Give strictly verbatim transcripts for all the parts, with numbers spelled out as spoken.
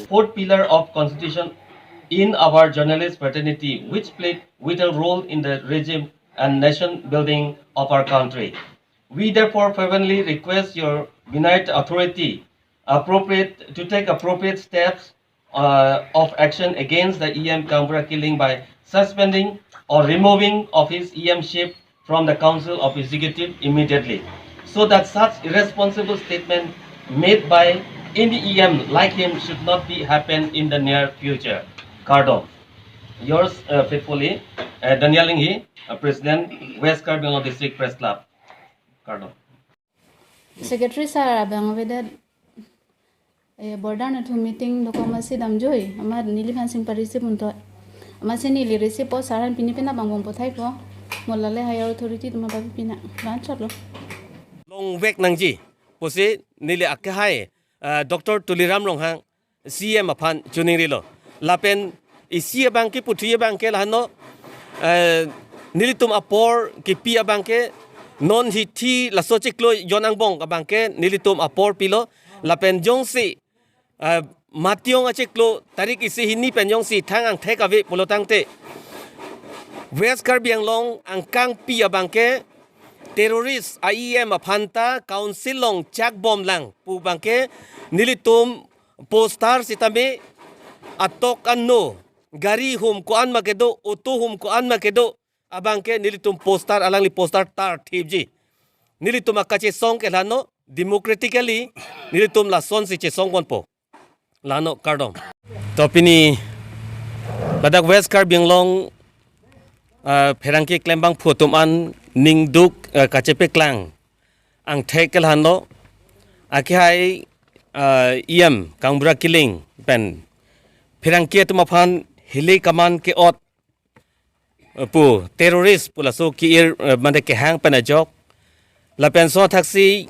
Fourth pillar of constitution in our journalist fraternity, which played vital role in the regime and nation building of our country. We therefore fervently request your benign authority appropriate to take appropriate steps uh, of action against the E M Kangbura Killing by suspending or removing of his E M ship from the Council of Executive immediately, so that such irresponsible statement made by any E M like him should not be happen in the near future. Kardom. Yours uh, faithfully, uh, Daniel Inghi, uh, President, West Karbi Anglong District Press Club. Kardom. Secretary sir abang avedet, eh, border na thu meeting dokok amatsi damjoi, amat neliphan sing pa receive unto. Amatsi neli receive po sir aphan pini penap angbong pothai po. Mo lale higher authority atum aphan pina. Lan chot lo. Longvek nangji pusi neli akehai, eh, Doctor Tuliram Ronghang C M aphan chiningrilo. Lapen isi abangke puthi abangke lahano, eh, nelitum apor kipi abangke non hithi laso chiklo jon angbong abangke nelitum apor pilo. Lapen jongsi, eh, Mationg achiklo tarik isi hini pen jongsi thang angthek ave pulo tangte West Karbi Anglong angkangpi abangke terrorist a E M aphan ta council along chakbomlang pu abangke nelitum poster sitame atok ano gari hum ko-an ma kedo, auto hum ko-an ma kedo abangke nelitum poster alangli poster tar thipji. Nelitum akachesong ke lano democratically nelitum lasonsi chesong ponpo. Lano kardom. To pini ladak West Karbi Anglong, ah, pherangke klembangphu atum an ningduk, ah, kachepeklang angthek ke lahenlo, akehai, ah, E M Kangbura Killing pen pherangke atum aphan hile kaman ke-ot, eh, pu terrorist pu laso ke-ir, eh, mane kehang pen ajok. Lapen so thaksi,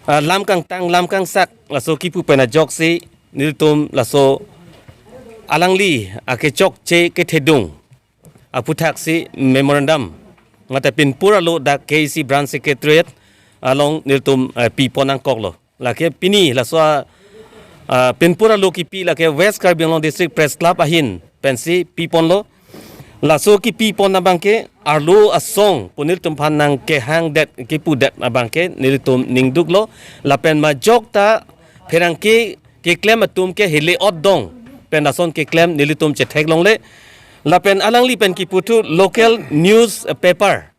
ah, lam kangtang lam kangsak laso kipu pen ajoksi nelitum laso alangli akechokche kethedung aphuthaksi memorandum mate pinpur alo dak K A C branch secretariat along nelitum, eh, pipon nangkoklo. Lake pini laso, ah, pinpur alo kipi lake West Karbi Anglong District Press Club ahin pensi piponlo. Laso kipipon abangke arlo asong pu nelitum aphan nangkehangdet kipudet abangke nelitum ningduklo. Lapen majok ta pherangke keklem atum ke hile-ot dong pen lason keklem nelitum chetheklongle. Lapen alangli pen kiputhu local newspaper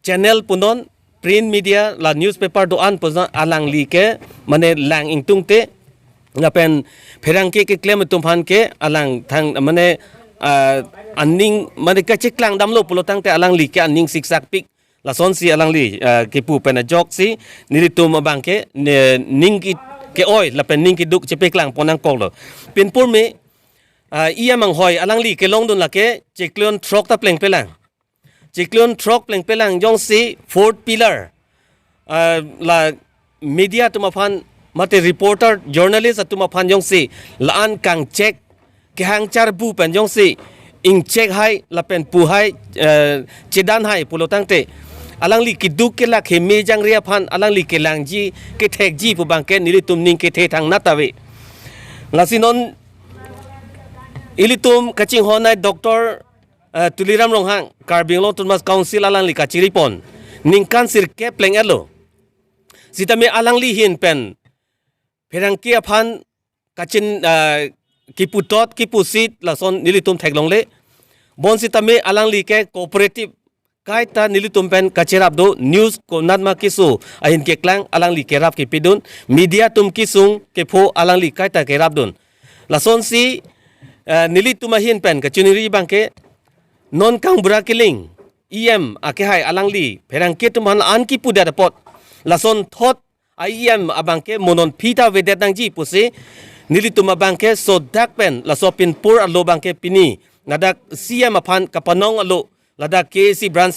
channel punon, print media la newspaper do-an punon alangli ke mane lang ingtungte lapen pherangke keklem atum aphan ke alang thang mane, ah, aning mane kacheklang damlo pulo tangte alangli ke aning siksakpik. Lasonsi alangli, ah, kipu pen ajoksi nelitum abangke ne, ning ke, ke-oi lapen ning keduk chepeklang pon nangkoklo. Pinpur me, ah, E M anghoi alangli kelongdun lake chiklo throk ta plengpelang. Chiklo throk plengpelang jongsi fourth pillar, ah, la media atum aphan mate reporter, journalist atum aphan jongsi la-an kangchek, kehang charbu pen jongsi ingchek hai lapen pu hai, eh, chedan hai pulo tangte alangli keduk kelak heme jangre aphan alangli kelangji kethekji pu abangke nelitum ning kethe thangnat ave. Lasi non ilitum kachinghon ai Doctor, eh, Tuliram Ronghang, Karbi Anglong Autonomous Council alangli kachiripon ningkan sirkep pleng-etlo. Sitame alangli ahin pen pherangke aphan kachin, eh, kiputot kipusit lason nelitum theklongle. Bonsitame alangli ke cooperative kaita nelitum pen kacherap do, news konatma keso ahin keklang alangli kerap kepidun, media atum kesung kepho alangli kaita kerapdun. Lasonsi, eh, nelitum ahin pen kachiningri abangke non Kangbura Killing E M akehai alangli pherangke atum aphan an kipudet apot lason thot a E M abangke mo non phi ta avedet nangji pusi nelitum abangke sodak pen laso pinpur alo abangke pini ladak C M aphan kapanong alo ladak K A C branch